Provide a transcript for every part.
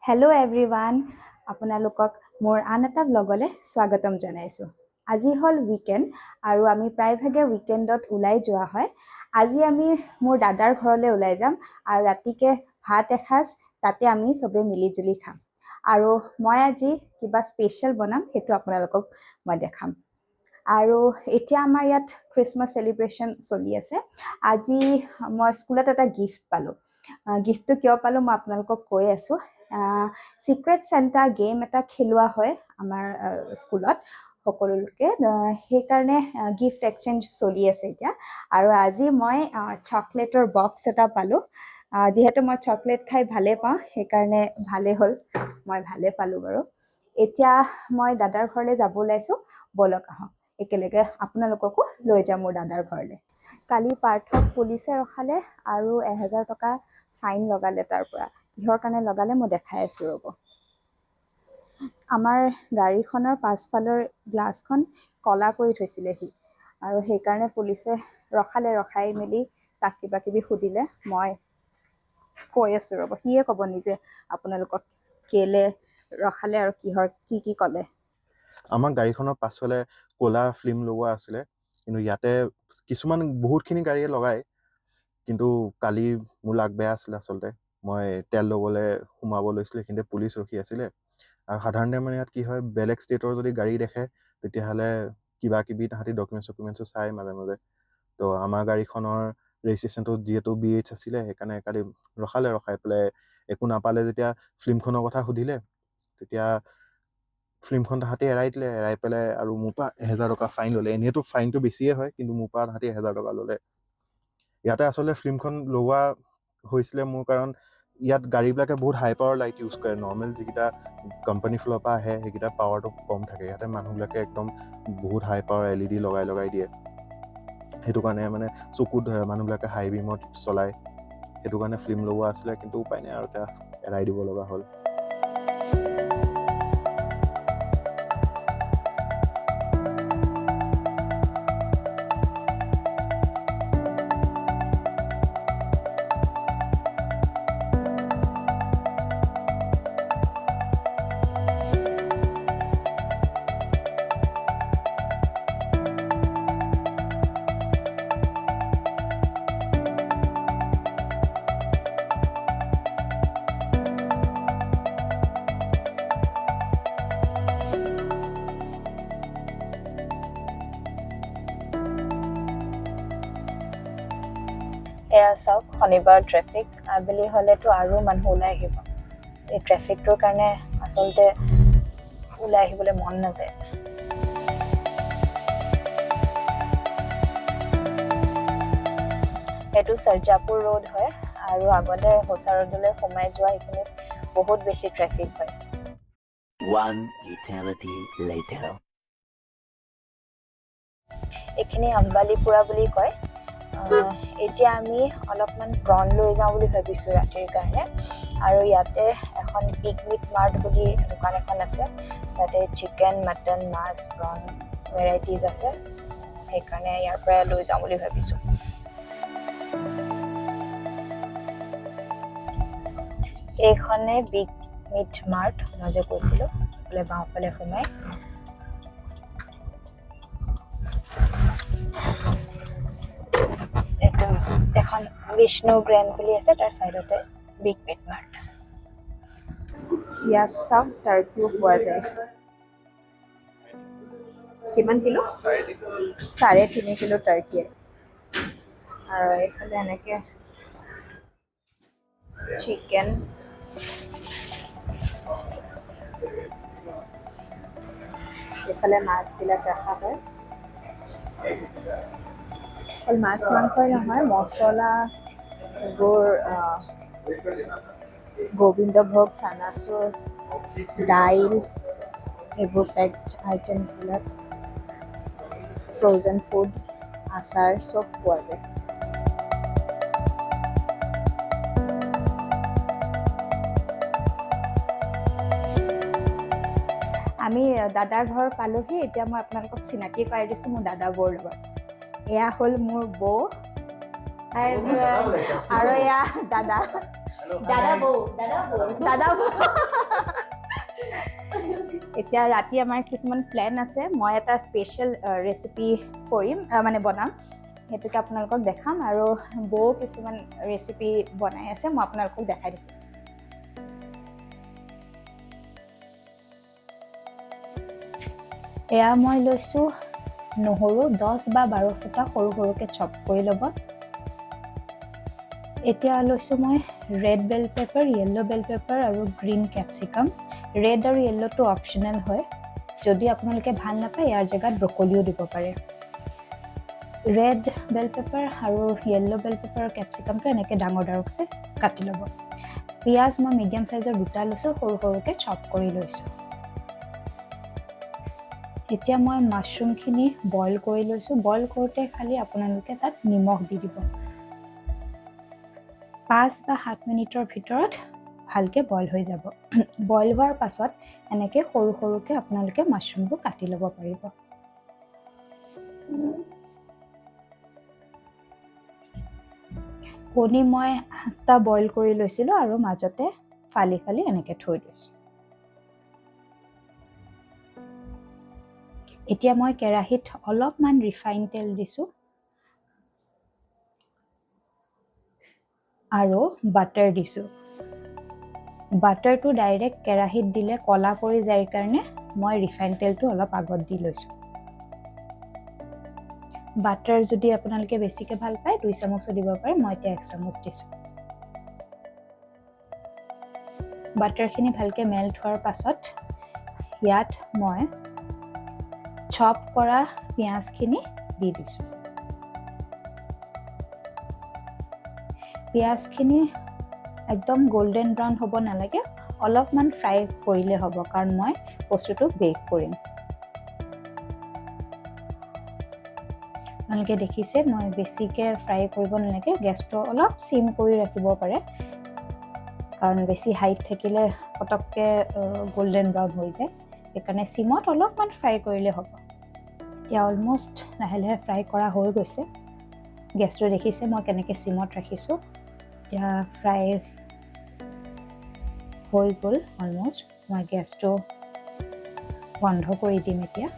Hello' everyone, আপোনালোকক মোৰ আন এটা ব্লগলৈ স্বাগতম জনাইছোঁ। আজি হ'ল উইকেণ্ড আৰু আমি প্ৰায়ভাগে উইকেণ্ডত ওলাই যোৱা হয়। আজি আমি মোৰ দাদাৰ ঘৰলৈ ওলাই যাম আৰু ৰাতিকে ভাত এসাঁজ তাতে আমি চবেই মিলিজুলি খাম। আৰু মই আজি কিবা স্পেচিয়েল বনাম, সেইটো আপোনালোকক মই দেখাম। আৰু এতিয়া আমাৰ ইয়াত খ্ৰীষ্টমাছ চেলিব্ৰেশ্যন চলি আছে। আজি মই স্কুলত এটা গিফ্ট পালোঁ। গিফ্টটো কিয় পালোঁ মই আপোনালোকক কৈ আছোঁ। ছিক্ৰেট চেণ্টা গেম এটা খেলোৱা হয় আমাৰ স্কুলত সকলোকে, সেইকাৰণে গিফ্ট এক্সচেঞ্জ চলি আছে এতিয়া। আৰু আজি মই চকলেটৰ বক্স এটা পালোঁ। যিহেতু মই চকলেট খাই ভালেই পাওঁ, সেইকাৰণে ভালেই হ'ল, মই ভালেই পালোঁ বাৰু। এতিয়া মই দাদাৰ ঘৰলৈ যাব ওলাইছোঁ। ব'লক, আহক, একেলগে আপোনালোককো লৈ যাম মোৰ দাদাৰ ঘৰলৈ। কালি পাৰ্থক পুলিচে ৰখালে আৰু 1000 টকা ফাইন লগালে তাৰ পৰা। কিহৰ কাৰণে লগালে মই দেখাই আছোঁ, ৰ'ব। আমাৰ গাড়ীখনৰ পাছফালৰ গ্লাছখন ক'লা কৰি থৈছিলে সি আৰু সেইকাৰণে পুলিচে ৰখালে। ৰখাই মেলি তাক কিবা কিবি সুধিলে। মই কৈ আছোঁ, ৰ'ব, সিয়ে ক'ব নিজে আপোনালোকক কেলে ৰখালে আৰু কিহৰ কি কি ক'লে। আমাৰ গাড়ীখনৰ পাছফালে ক'লা ফিল্ম লগোৱা আছিলে, কিন্তু ইয়াতে কিছুমান বহুতখিনি গাড়ীয়ে লগায়। কিন্তু কালি মোৰ লাক বেয়া আছিলে আচলতে। মই তেল ল'বলৈ সোমাব লৈছিলোঁ, সেইখিনিতে পুলিচ ৰখি আছিলে। আৰু সাধাৰণতে মানে ইয়াত কি হয়, বেলেগ ষ্টেটৰ যদি গাড়ী দেখে, তেতিয়াহ'লে কিবা কিবি তাহাঁতি ডকুমেণ্টছ চকুমেণ্টছো চায় মাজে মাজে। তো আমাৰ গাড়ীখনৰ ৰেজিষ্ট্ৰেশ্যনটো যিহেতু বিএইচ আছিলে, সেইকাৰণে কালি ৰখালে। ৰখাই পেলাই একো নাপালে যেতিয়া ফিল্মখনৰ কথা সুধিলে, তেতিয়া ফিল্মখন তাহাঁতি এৰাই দিলে। এৰাই পেলাই আৰু মোৰ পৰা 1000 টকা ফাইন ল'লে। এনেইতো ফাইনটো বেছিয়ে হয়, কিন্তু মোৰ পৰা তাহাঁতি 1000 টকা ল'লে। ইয়াতে আচলতে ফিল্মখন লগোৱা হৈছিলে মোৰ কাৰণ ইয়াত গাড়ীবিলাকে বহুত হাই পাৱাৰ লাইট ইউজ কৰে। নৰ্মেল যিকেইটা কোম্পানীৰ ফালৰ পৰা আহে, সেইকেইটা পাৱাৰটো কম থাকে। ইয়াতে মানুহবিলাকে একদম বহুত হাই পাৱাৰ এলইডি লগাই লগাই দিয়ে। সেইটো কাৰণে মানে চকুত ধৰে, মানুহবিলাকে হাই বিমত চলায়। সেইটো কাৰণে ফিল্ম লগোৱা আছিলে, কিন্তু উপায় নাই আৰু, এতিয়া এৰাই দিব লগা হ'ল। এয়া চাওক, শনিবাৰ ট্ৰেফিক। আবেলি হ'লেতো আৰু মানুহ ওলাই আহিব। এই ট্ৰেফিকটোৰ কাৰণে আচলতে ওলাই আহিবলৈ মন নাযায়। সেইটো সৰ্জাপুৰ ৰোড হয় আৰু আগতে হোচা ৰোডলৈ সোমাই যোৱা সেইখিনিত বহুত বেছি ট্ৰেফিক হয়। One eternity later. এইখিনি আম্বালিপুৰা বুলি কয়। এতিয়া আমি অলপমান প্ৰন লৈ যাওঁ বুলি ভাবিছোঁ ৰাতিৰ কাৰণে। আৰু ইয়াতে এখন বিগ মিট মাৰ্ট বুলি দোকান এখন আছে। তাতে চিকেন, মাটন, মাছ, প্ৰন ভেৰাইটিজ আছে। সেইকাৰণে ইয়াৰ পৰাই লৈ যাওঁ বুলি ভাবিছোঁ। এইখনে বিগ মিট মাৰ্ট মই যে কৈছিলোঁ, এইফালে বাওঁফালে সোমাই। এইটো এখন বিষ্ণু গ্ৰেণ্ড বুলি আছে, তাৰ চাইডতে বিগ মিট মাৰ্ট। ইয়াত চাওক, টাৰ্কিও পোৱা যায়। কিমান কিলো? 3.5 kilo Turkey. আৰু এইফালে এনেকে চিকেন। এইফালে মাছবিলাক ৰখা হয়। অকল মাছ মাংসই নহয়, মছলা এইবোৰ, গোবিন্দ ভোগ চানাচুৰ, দাইল, এইবোৰ পেকড আইটেমছবিলাক, ফ্ৰ'জেন ফুড, আচাৰ চব পোৱা যায়। আমি দাদাৰ ঘৰ পালোহি। এতিয়া মই আপোনালোকক চিনাকি কৰাই দিছোঁ মোৰ দাদা বৌৰ লগত। এয়া হ'ল মোৰ বৌ Hi everyone. আৰু এয়া দাদা। দাদা বৌ, দাদা বৌ। দাদা বৌ। এতিয়া ৰাতি আমাৰ কিছুমান প্লেন আছে। মই এটা স্পেচিয়েল ৰেচিপি কৰিম, মানে বনাম, সেইটোকে আপোনালোকক দেখাম। আৰু বৌ কিছুমান ৰেচিপি বনাই আছে, মই আপোনালোকক দেখাই দিম। এয়া মই লৈছোঁ নহৰু 10 বা 12 ফুটা, সৰু সৰুকৈ চপ কৰি ল'ব। এতিয়া লৈছোঁ মই red bell pepper, yellow bell pepper আৰু গ্ৰীণ কেপচিকাম। ৰেড আৰু য়েল্ল'টো অপশ্যনেল হয়। যদি আপোনালোকে ভাল নাপায়, ইয়াৰ জেগাত ব্ৰকলিও দিব পাৰে। ৰেড বেল পেপাৰ আৰু য়েল্ল' বেল পেপাৰ আৰু কেপচিকামটো এনেকৈ ডাঙৰ ডাঙৰকৈ কাটি ল'ব। পিঁয়াজ মই মিডিয়াম চাইজৰ দুটা লৈছোঁ, সৰু সৰুকৈ চপ কৰি লৈছোঁ। এতিয়া মই মাছৰুমখিনি বইল কৰি লৈছোঁ। বইল কৰোঁতে খালি আপোনালোকে তাত নিমখ দি দিব। 5 বা 7 মিনিটৰ ভিতৰত ভালকৈ বইল হৈ যাব। বইল হোৱাৰ পাছত এনেকৈ সৰু সৰুকৈ আপোনালোকে মাছৰুমবোৰ কাটি ল'ব পাৰিব। কণী মই 8টা বইল কৰি লৈছিলোঁ আৰু মাজতে ফালি ফালি এনেকৈ থৈ দিছোঁ। এতিয়া মই কেৰাহীত অলপমান ৰিফাইন তেল দিছোঁ আৰু বাটাৰ দিছোঁ। বাটাৰটো ডাইৰেক্ট কেৰাহীত দিলে ক'লা পৰি যায় কাৰণে মই ৰিফাইন তেলটো অলপ আগত দি লৈছোঁ। বাটাৰ যদি আপোনালোকে বেছিকৈ ভাল পায়, 2 চামুচো দিব পাৰে। মই এতিয়া 1 চামুচ দিছোঁ। বাটাৰখিনি ভালকৈ মেল্ট হোৱাৰ পাছত ইয়াত মই চপ কৰা পিঁয়াজখিনি দি দিছোঁ। পিঁয়াজখিনি একদম গল্ডেন ব্ৰাউন হ'ব নালাগে, অলপমান ফ্ৰাই কৰিলে হ'ব, কাৰণ মই বস্তুটো বেক কৰিম। আপোনালোকে দেখিছে, মই বেছিকৈ ফ্ৰাই কৰিব নালাগে। গেছটো অলপ চিম কৰি ৰাখিব পাৰে, কাৰণ বেছি হাইত থাকিলে পটককৈ গল্ডেন ব্ৰাউন হৈ যায়। সেইকাৰণে চিমত অলপমান ফ্ৰাই কৰিলে হ'ব। এতিয়া অলমষ্ট লাহে লাহে ফ্ৰাই কৰা হৈ গৈছে। গেছটো দেখিছে মই কেনেকৈ চিমত ৰাখিছোঁ। এতিয়া ফ্ৰাই হৈ গ'ল অলমষ্ট। মই গেছটো বন্ধ কৰি দিম এতিয়া।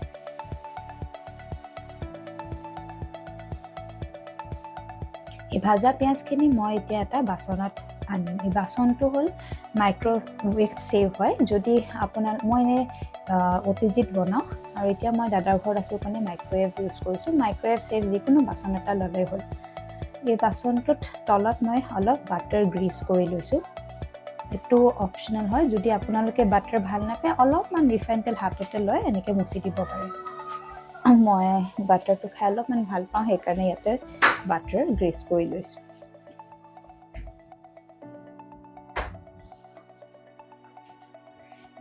এই ভাজা পিঁয়াজখিনি মই এতিয়া এটা বাচনত আনিম। এই বাচনটো হ'ল মাইক্ৰ'ৱেভ ছেফ হয়। যদি আপোনাৰ, মই এনেই অ' পি জিত বনাওঁ আৰু এতিয়া মই দাদাৰ ঘৰত আছোঁ কাৰণে মাইক্ৰ'ৱেভ ইউজ কৰিছোঁ। মাইক্ৰ'ৱেভ ছেফ যিকোনো বাচন এটা ল'লেই হ'ল। এই বাচনটোত তলত মই অলপ বাটাৰ গ্ৰীজ কৰি লৈছোঁ। এইটো অপশ্যনেল হয়। যদি আপোনালোকে বাটাৰ ভাল নাপায়, অলপমান ৰিফাইন তেল হাততে লৈ এনেকৈ মুচি দিব পাৰে। মই বাটাৰটো খাই অলপমান ভাল পাওঁ, সেইকাৰণে ইয়াতে বাটাৰ গ্ৰীজ কৰি লৈছোঁ।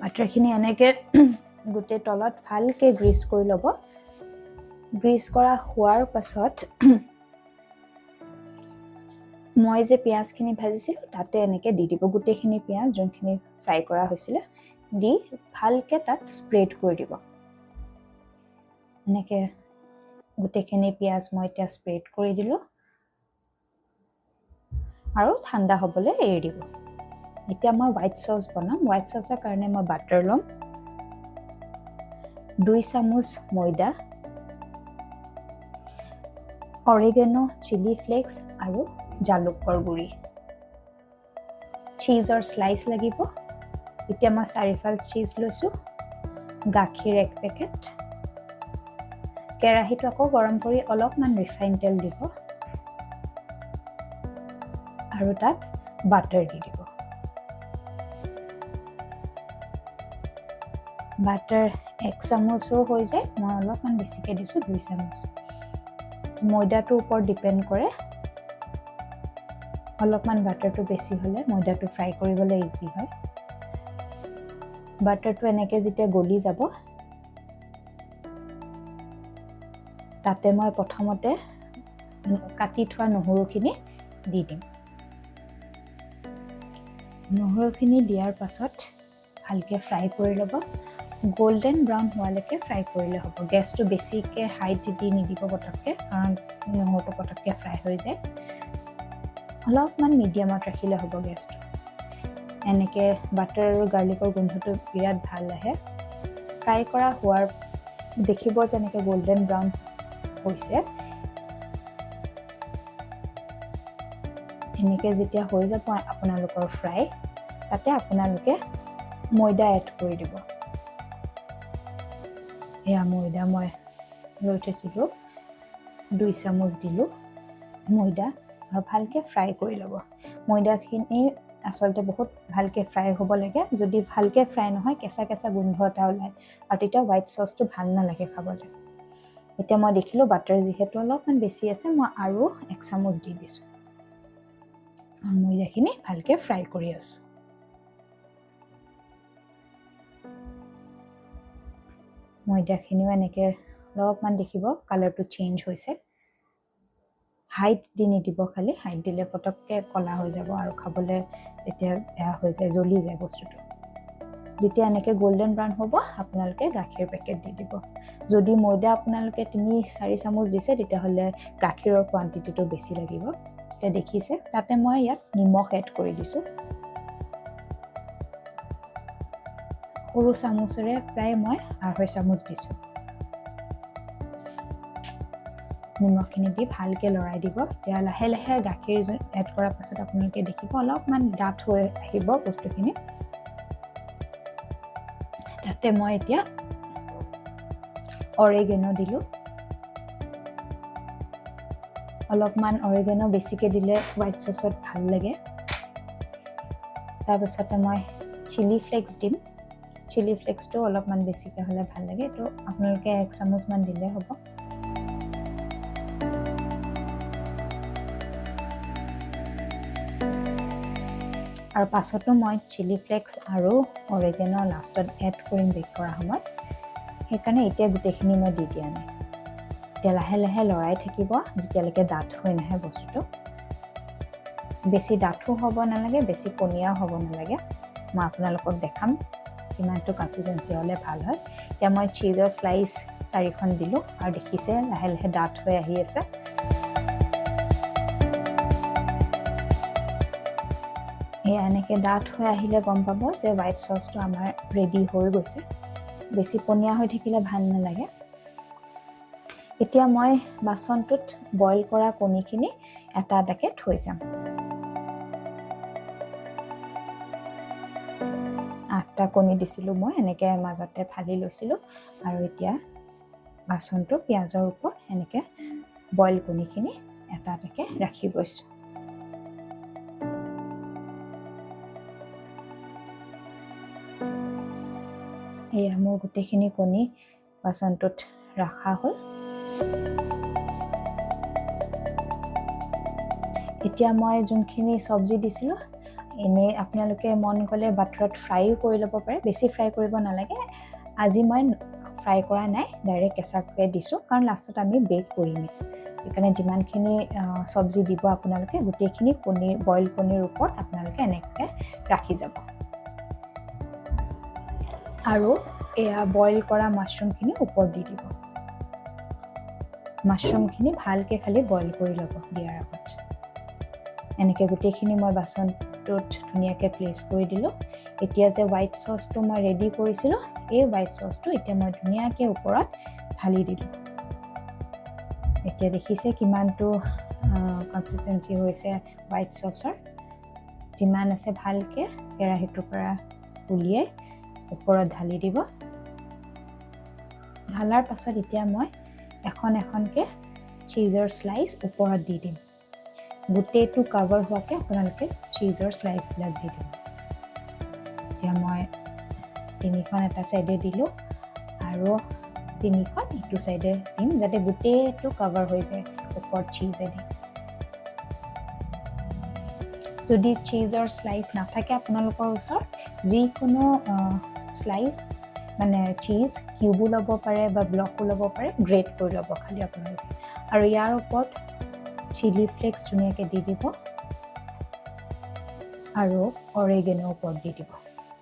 বাটাৰখিনি এনেকৈ গোটেই তলত ভালকৈ গ্ৰীজ কৰি ল'ব। গ্ৰীজ কৰা হোৱাৰ পাছত মই যে পিঁয়াজখিনি ভাজিছিলোঁ, তাতে এনেকৈ দি দিব। গোটেইখিনি পিঁয়াজ যোনখিনি ফ্ৰাই কৰা হৈছিলে দি ভালকৈ তাত স্প্ৰেড কৰি দিব। এনেকৈ গোটেইখিনি পিঁয়াজ মই এতিয়া স্প্ৰেড কৰি দিলোঁ আৰু ঠাণ্ডা হ'বলৈ এৰি দিব। এতিয়া মই হোৱাইট চচ বনাম। হোৱাইট চচৰ কাৰণে মই বাটাৰ ল'ম, 2 চামুচ ময়দা, অৰিগেনো, চিলি ফ্লেক্স আৰু জালুকৰ গুড়ি। চীজৰ শ্লাইচ লাগিব। এতিয়া মই চাৰিফাল চীজ লৈছোঁ, গাখীৰ এক পেকেট। কেৰাহীটো আকৌ গৰম কৰি অলপমান ৰিফাইন তেল দিব আৰু তাত বাটাৰ দি দিব। বাটাৰ 1 চামুচো হৈ যায়, মই অলপমান বেছিকৈ দিছোঁ, 2 চামুচ। ময়দাটোৰ ওপৰত ডিপেণ্ড কৰে। অলপমান বাটাৰটো বেছি হ'লে ময়দাটো ফ্ৰাই কৰিবলৈ ইজি হয়। বাটাৰটো এনেকৈ যেতিয়া গলি যাব, তাতে মই প্ৰথমতে কাটি থোৱা নহৰুখিনি দি দিম। নহৰুখিনি দিয়াৰ পাছত ভালকৈ ফ্ৰাই কৰি ল'ব। গল্ডেন ব্ৰাউন হোৱালৈকে ফ্ৰাই কৰিলে হ'ব। গেছটো বেছিকৈ হাইত দি নিদিব পটককৈ, কাৰণ নহৰুটো পটককৈ ফ্ৰাই হৈ যায়। অলপমান মিডিয়ামত ৰাখিলে হ'ব গেছটো। এনেকৈ বাটাৰ আৰু গাৰ্লিকৰ গোন্ধটো বিৰাট ভাল আহে। ফ্ৰাই কৰা হোৱাৰ দেখিব যেনেকৈ গল্ডেন ব্ৰাউন হৈছে। এনেকৈ যেতিয়া হৈ যাব আপোনালোকৰ ফ্ৰাই, তাতে আপোনালোকে ময়দা এড কৰি দিব। এয়া ময়দা মই লৈ থৈছিলোঁ, 2 চামুচ দিলোঁ ময়দা আৰু ভালকৈ ফ্ৰাই কৰি ল'ব। ময়দাখিনি আচলতে বহুত ভালকৈ ফ্ৰাই হ'ব লাগে। যদি ভালকৈ ফ্ৰাই নহয়, কেঁচা কেঁচা গোন্ধ এটা ওলায় আৰু তেতিয়া হোৱাইট চচটো ভাল নালাগে খাবলৈ। এতিয়া মই দেখিলোঁ বাটাৰ যিহেতু অলপমান বেছি আছে, মই আৰু 1 চামুচ দি দিছোঁ আৰু ময়দাখিনি ভালকৈ ফ্ৰাই কৰি আছোঁ। ময়দাখিনিও এনেকৈ অলপমান দেখিব কালাৰটো চেঞ্জ হৈছে। হাইত দি নিদিব খালি, হাইত দিলে পটককৈ ক'লা হৈ যাব আৰু খাবলৈ তেতিয়া বেয়া হৈ যায়, জ্বলি যায় বস্তুটো। যেতিয়া এনেকৈ গল্ডেন ব্ৰাউন হ'ব, আপোনালোকে গাখীৰ পেকেট দি দিব। যদি ময়দা আপোনালোকে 3-4 চামুচ দিছে, তেতিয়াহ'লে গাখীৰৰ কোৱান্টিটিটো বেছি লাগিব। এতিয়া দেখিছে, তাতে মই ইয়াত নিমখ এড কৰি দিছোঁ। সৰু চামুচেৰে প্ৰায় মই 2.5 চামুচ দিছোঁ। নিমখখিনি দি ভালকৈ লৰাই দিব। এতিয়া লাহে লাহে গাখীৰ এড কৰাৰ পাছত আপোনালোকে দেখিব অলপমান ডাঠ হৈ আহিব বস্তুখিনি। তাতে মই এতিয়া অৰেগেনো দিলোঁ। অলপমান অৰেগেনো বেছিকৈ দিলে হোৱাইট চচত ভাল লাগে। তাৰপিছতে মই চিলি ফ্লেক্স দিম। চিলি ফ্লেক্সটো অলপমান বেছিকৈ হ'লে ভাল লাগে। এইটো আপোনালোকে 1 চামুচমান দিলে হ'ব। আৰু পাছতো মই চিলি ফ্লেক্স আৰু অৰেগেনো লাষ্টত এড কৰিম বেক কৰা সময়ত, সেইকাৰণে এতিয়া গোটেইখিনি মই দি দিয়া নাই। এতিয়া লাহে লাহে লৰাই থাকিব যেতিয়ালৈকে ডাঠ হৈ নাহে বস্তুটো। বেছি ডাঠো হ'ব নালাগে, বেছি পনীয়াও হ'ব নালাগে। মই আপোনালোকক দেখাম কিমানটো কনচিষ্টেঞ্চি হ'লে ভাল হয়। এতিয়া মই চীজৰ শ্লাইচ চাৰিখন দিলোঁ আৰু দেখিছে লাহে লাহে ডাঠ হৈ আহি আছে। এয়া এনেকৈ ডাঠ হৈ আহিলে গম পাব যে হোৱাইট চচটো আমাৰ ৰেডি হৈ গৈছে। বেছি পনীয়া হৈ থাকিলে ভাল নালাগে। এতিয়া মই বাচনটোত বইল কৰা কণীখিনি এটা এটাকৈ থৈ যাম। আঠটা কণী দিছিলোঁ মই, এনেকৈ মাজতে ফালি লৈছিলোঁ আৰু এতিয়া বাচনটো পিঁয়াজৰ ওপৰত এনেকৈ বইল কণীখিনি এটা এটাকৈ ৰাখি গৈছোঁ। এয়া মোৰ গোটেইখিনি কণী বাচনটোত ৰখা হ'ল। এতিয়া মই যোনখিনি চব্জি দিছিলোঁ, এনেই আপোনালোকে মন গ'লে বাটাৰত ফ্ৰাইও কৰি ল'ব পাৰে। বেছি ফ্ৰাই কৰিব নালাগে। আজি মই ফ্ৰাই কৰা নাই, ডাইৰেক্ট কেঁচাকৈ দিছোঁ, কাৰণ লাষ্টত আমি বেক কৰিমেই। সেইকাৰণে যিমানখিনি চব্জি দিব আপোনালোকে, গোটেইখিনি কণী, বইল কণীৰ ওপৰত আপোনালোকে এনেকৈ ৰাখি যাব আৰু এয়া বইল কৰা মাছৰুমখিনি ওপৰত দি দিব। মাছৰুমখিনি ভালকৈ খালি বইল কৰি ল'ব দিয়াৰ আগত। এনেকৈ গোটেইখিনি মই বাচনটোত ধুনীয়াকৈ প্লেচ কৰি দিলোঁ। এতিয়া যে হোৱাইট চচটো মই ৰেডি কৰিছিলোঁ, এই হোৱাইট চচটো এতিয়া মই ধুনীয়াকৈ ওপৰত ঢালি দিলোঁ। এতিয়া দেখিছে কিমানটো কনচিষ্টেঞ্চি হৈছে হোৱাইট চচৰ। যিমান আছে ভালকৈ কেৰাহীটোৰ পৰা উলিয়াই ওপৰত ঢালি দিব। ঢালাৰ পাছত এতিয়া মই এখন এখনকৈ চীজৰ শ্লাইচ ওপৰত দি দিম। গোটেইটো কাভাৰ হোৱাকৈ আপোনালোকে চীজৰ শ্লাইচবিলাক দি দিব। এতিয়া মই তিনিখন এটা ছাইডে দিলোঁ আৰু তিনিখন ইটো ছাইডে দিম, যাতে গোটেইটো কাভাৰ হৈ যায় ওপৰত চীজেদি। যদি চীজৰ শ্লাইচ নাথাকে আপোনালোকৰ ওচৰত, যিকোনো শ্লাইচ মানে চীজ কিউবো ল'ব পাৰে বা ব্লকো ল'ব পাৰে, গ্ৰেট কৰি ল'ব খালি আপোনালোকে। আৰু ইয়াৰ ওপৰত চিলি ফ্লেক্স ধুনীয়াকৈ দি দিব আৰু অৰেগেনো ওপৰত দি দিব,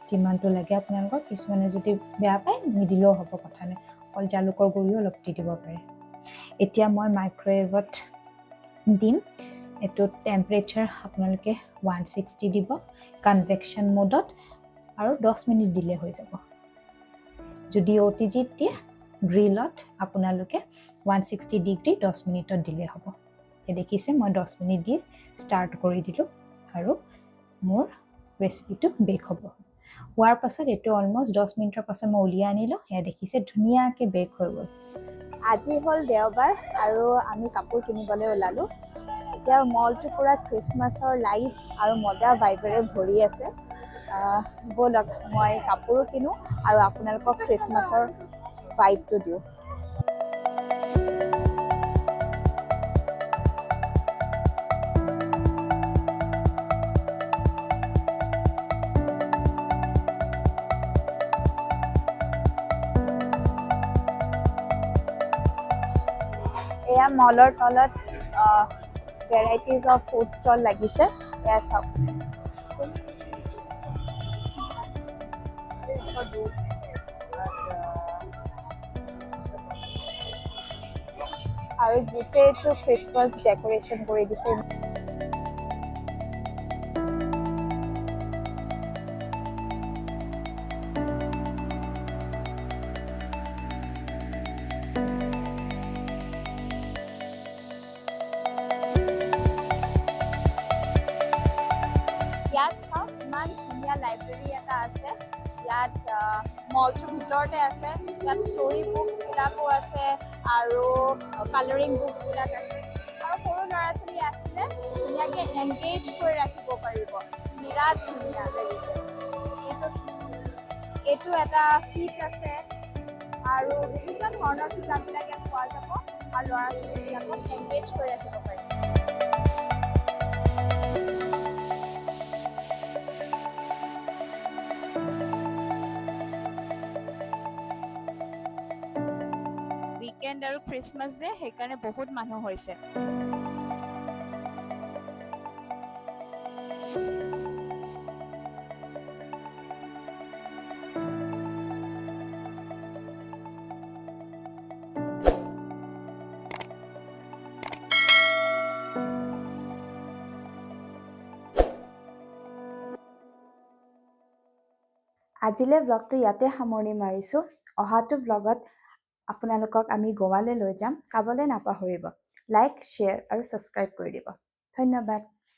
যিমানটো লাগে আপোনালোকক। কিছুমানে যদি বেয়া পায়, নিদিলেও হ'ব, কথা নাই। অকল জালুকৰ গুড়িও অলপ দি দিব পাৰে। এতিয়া মই মাইক্ৰ'ৱেভত দিম। এইটো টেম্পাৰেচাৰ আপোনালোকে 160 দিব কনভেকশ্যন মোডত আৰু 10 মিনিট দিলে হৈ যাব। যদি অ' টি জিত দিয়ে, গ্ৰিলত আপোনালোকে 160 ডিগ্ৰী 10 মিনিটত দিলেই হ'ব। এতিয়া দেখিছে, মই 10 মিনিট দি ষ্টাৰ্ট কৰি দিলোঁ আৰু মোৰ ৰেচিপিটো বেক হ'ব। হোৱাৰ পাছত এইটো অলমষ্ট 10 মিনিটৰ পাছত মই উলিয়াই আনিলোঁ। সেয়া দেখিছে, ধুনীয়াকৈ বেক হৈ গ'ল। আজি হ'ল দেওবাৰ আৰু আমি কাপোৰ কিনিবলৈ ওলালোঁ। এতিয়া মলটো পূৰা খ্ৰীষ্টমাছৰ লাইট আৰু মজা ভাইবেৰে ভৰি আছে। ব'লক, মই কাপোৰো কিনো আৰু আপোনালোকক খ্ৰীষ্টমাছৰ ভাইবটো দিওঁ। এয়া মলৰ তলত ভেৰাইটিজ অফ ফুড ষ্টল লাগিছে। এয়া চাওক। আৰু গোটেইটো খ্ৰীষ্টমাছ ডেক'ৰেশ্যন কৰি দিছে। ইয়াত চাওক, ইমান ধুনীয়া লাইব্ৰেৰী এটা আছে ইয়াত। মলটোৰ ভিতৰতে আছে। ইয়াত ষ্টৰী বুকছবিলাকো আছে আৰু কালাৰিং বুকছবিলাক আছে আৰু সৰু ল'ৰা ছোৱালী আহিলে ধুনীয়াকৈ এংগেজ কৰি ৰাখিব পাৰিব। বিৰাট ধুনীয়া লাগিছে। এইটো এটা কিট আছে আৰু বিভিন্ন ধৰণৰ কিতাপবিলাক ইয়াত পোৱা যাব আৰু ল'ৰা ছোৱালীবিলাকক এংগেজ কৰি ৰাখিব পাৰিব। উইকেণ্ড আৰু খ্ৰীষ্টমাছ যে, সেইকাৰণে বহুত মানুহ হৈছে। আজিলৈ ব্লগটো ইয়াতে সামৰণি মাৰিছোঁ। অহাটো ব্লগত আপোনালোকক আমি গোৱালৈ লৈ যাম, চাবলৈ নাপাহৰিব। লাইক, শ্বেয়াৰ আৰু ছাবস্ক্ৰাইব কৰি দিব। ধন্যবাদ।